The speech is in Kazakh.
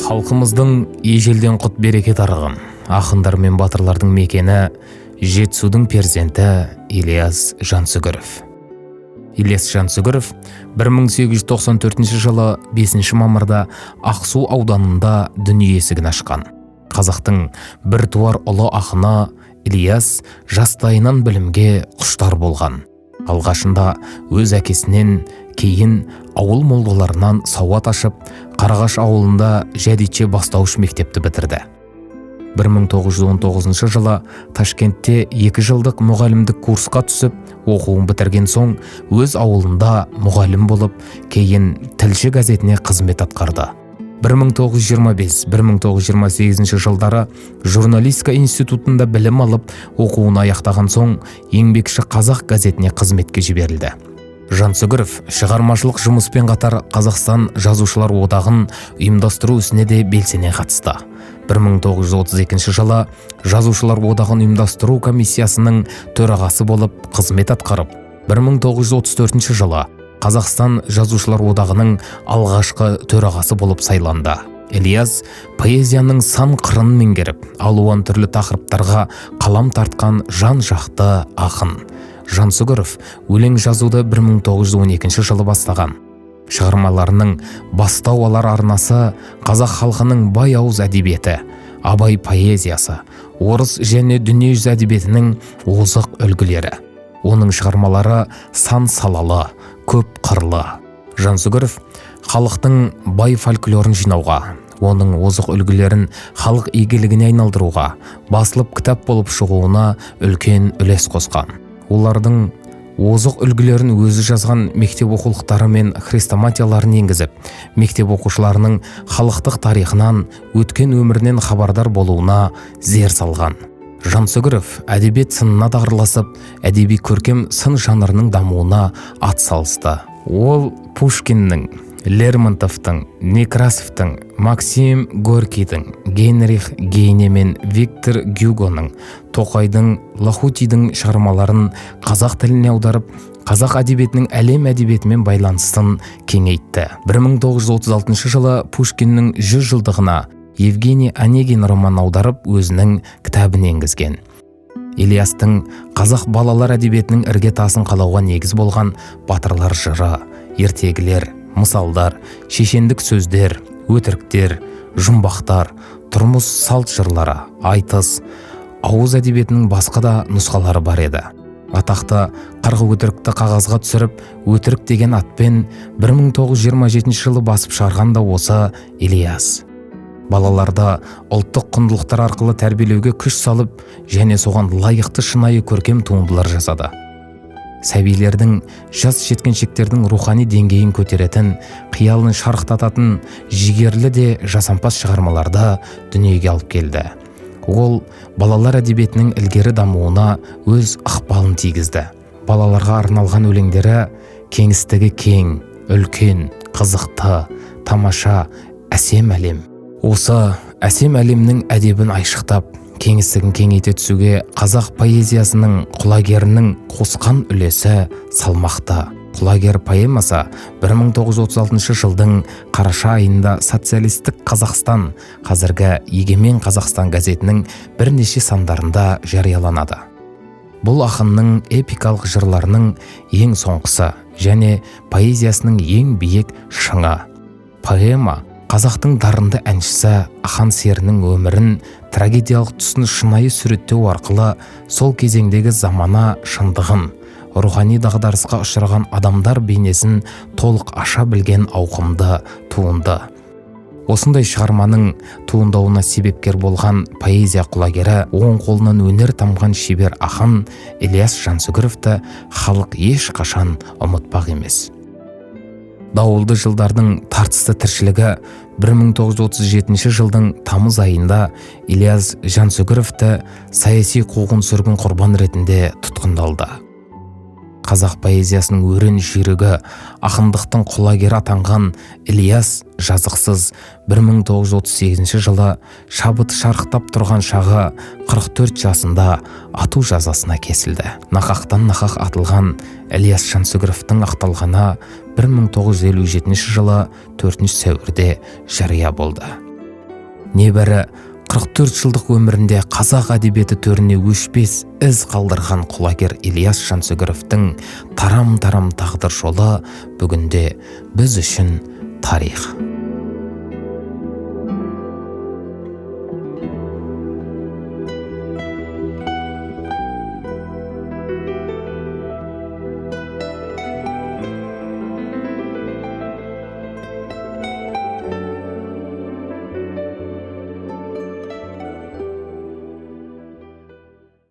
Халқымыздың ежелден құт береке дарыған ақындар мен батырлардың мекені Жетісудың перзенті Ильяс Жансүгіров. Ильяс Жансүгіров 1894 жылы 5 мамырда Ақсу ауданында дүние есігін ашқан. Қазақтың біртуар ұлы ақыны Ильяс жастайынан білімге құштар болған. Алғашында өз әкесінен, кейін ауыл молдаларынан сауат ашып, Қарағаш ауылында жәдитше бастауыш мектепті бітірді. 1919 жылы Ташкентте 2 жылдық мұғалімдік курсқа түсіп, оқуын бітірген соң өз ауылында мұғалім болып, кейін «Тілші» газетіне қызмет атқарды. 1925-1928 жылдары журналистика институтында білім алып, оқуын аяқтаған соң «Еңбекші қазақ» газетіне қызметке жіберілді. Жансүгіров шығармашылық жұмыспен қатар Қазақстан Жазушылар одағын ұйымдастыру ісіне де белсене қатысты. 1932 жылы Жазушылар одағын ұйымдастыру комиссиясының төрағасы болып қызмет атқарып, 1934 жылы Қазақстан Жазушылар одағының алғашқы төрағасы болып сайланды. Ильяс поэзияның сан қырын меңгеріп, алуан түрлі тақырыптарға қалам тартқан жан жақты ақын. Жансүгіров өлең жазуды 1912 жылы бастаған. Шығармаларының бастау алар арнасы қазақ халқының бай ауыз әдебиеті, Абай поэзиясы, орыс және дүниежүзі әдебиетінің озық үлгілері. Оның шығармалары сан салалы, көп қырлы. Жансүгіров халықтың бай фольклорын жинауға, оның озық үлгілерін халық игілігіне айналдыруға, басылып кітап болып шығуына үлкен үлес қосқан. Олардың озық үлгілерін өзі жазған мектеп оқулықтары мен хрестоматияларын енгізіп, мектеп оқушыларының халықтық тарихынан, өткен өмірінен хабардар болуына зер салған. Жансүгіров әдебиет сынына да араласып, әдеби көркем сын жанрының дамуына ат салысты. Ол Пушкиннің, Лермонтовтың, Некрасовтың, Максим Горькийдің, Генрих Гейне мен Виктор Гюгоның, Тоқайдың, Лахутидің шығармаларын қазақ тіліне аударып, қазақ әдебиетінің әлем әдебиетімен байланысын кеңейтті. 1936 жылы Пушкиннің 100 жылдығына «Евгений Онегин» романын аударып, өзінің кітабын енгізген. Ильястың қазақ балалар әдебиетінің іргетасын қалауға негіз болған батырлар жыры, ертегілер, мысалдар, шешендік сөздер, өтіріктер, жұмбақтар, тұрмыс салт жырлары, айтыс, ауыз әдебиетінің басқа да нұсқалары бар еді. Атақты «Қырық өтірікті» қағазға түсіріп, «Өтірік» деген атпен 1927 жылы басып шығарған да осы Ильяс. Балаларды ұлттық құндылықтар арқылы тәрбиелеуге күш салып және соған лайықты шынайы көркем туындылар жасады. Сәбилердің, жас жеткіншектердің рухани деңгейін көтеретін, қиялын шарықтататын жігерлі де жасампаз шығармаларды дүниеге алып келді. Ол балалар әдебиетінің ілгері дамуына өз ықпалын тигізді. Балаларға арналған өлеңдері кеңістігі кең, үлкен, қызықты, тамаша, әсем әлем. Осы әсем әлемнің әдебін айшықтап, кеңістігін кеңейте түсуге қазақ поэзиясының құлагерінің қосқан үлесі салмақты. «Құлагер» поэмасы 1936 жылдың қараша айында «Социалистік Қазақстан», қазіргі «Егемен Қазақстан» газетінің бірнеше сандарында жарияланады. Бұл ақынның эпикалық жырларының ең соңғысы және поэзиясының ең биік шыңы. Поэма қазақтың дарынды әншісі Ақан серінің өмірін трагедиялық тұсын шынайы суреттеу арқылы сол кезеңдегі замана шындығын, рухани дағдарысқа ұшыраған адамдар бейнесін толық аша білген ауқымды туынды. Осындай шығарманың туындауына себепкер болған поэзия құлагері, оң қолынан өнер тамған шебер ақын Ілияс Жансүгіровті халық ешқашан ұмытпақ емес. Дауылды жылдардың тартысты тіршілігі 1937 жылдың тамыз айында Ильяс Жансүгіровті саяси қуғын сүргін құрбан ретінде тұтқындалды. Қазақ поэзиясының өрен жүйрігі, ақындықтың құлагері атанған Ілияс жазықсыз 1938 жылы шабыты шарықтап тұрған шағы 44 жасында ату жазасына кесілді. Нақақтан нақақ атылған Ілияс Жансүгіровтің ақталғаны 1957 жылы 4 сәуірде жария болды. Небәрі 44 жылдық өмірінде қазақ әдебиеті төріне өшпес із қалдырған Құлагер Ілияс Жансүгіровтің тарам-тарам тағдыр жолы бүгінде біз үшін тарих.